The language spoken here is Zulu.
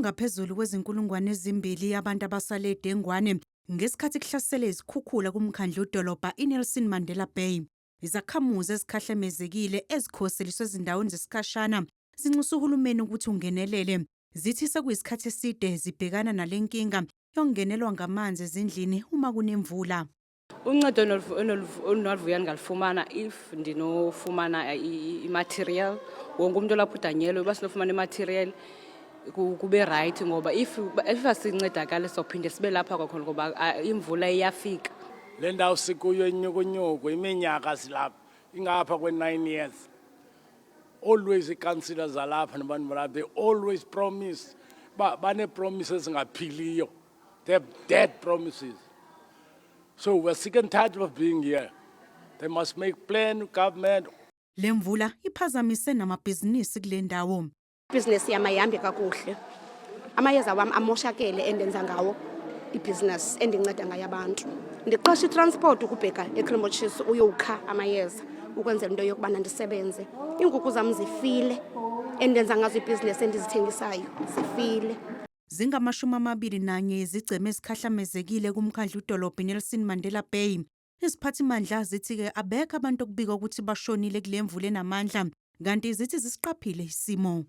Bangaphezulu kwezinkulungwane 2 abantu abasale dengwane ngesikhathi kuhlasele izikhukhula kumkhandlu dolobha iNelson Mandela Bay. Izakhamuzi ezikhahlamezekile ezikhoseliswe ezindaweni zesikhashana zinxusa uhulumeni ukuthi ungenelele. Zithi sekuyisikhathi eside zibhekana nale nkinga yokungenelwa ngamanzi ezindlini uma kunemvula. Uncedo endinoluvuya ndingalifumana if ndinofumana i-material, wonke umntu olapha udanyelwe, uba sinofumana i-material kube right, ngoba if asincedakale sawuphinde sibe lapha kwakhona, ngoba imvula iyafika. Le ndawo sikuyo inyukunyuku, iminyaka silapha, ingapha kwe-9 years. Always iikansila zalapha nabantu balapha, they always promise, banee-promises ezingaphiliyo. They have dead promises, so we're sick and tired of being here. They must make plan, government. Le mvula iphazamise namabhizinisi kule ndawo. Ibhizinesi yam ayihambi kakuhle. Amayeza wam amoshakele endenza ngawo ibhizinesi endinceda ngayo abantu. Ndiqesha itransport ukubheka eCream o Cheese uyowukha amayeza ukwenzela into yokubana ndisebenze. Iinkukhu zam zifile, endenza ngazo ibhizinesi endizithengisayo zifile. Zingama-21 izigceme ezikhahlamezekile kumkhandlu dolobha iNelson Mandela Bay. Iziphathimandla zithi-ke abekho abantu okubikwa ukuthi bashonile kule mvula enamandla, kanti zithi zisiqaphile isimo.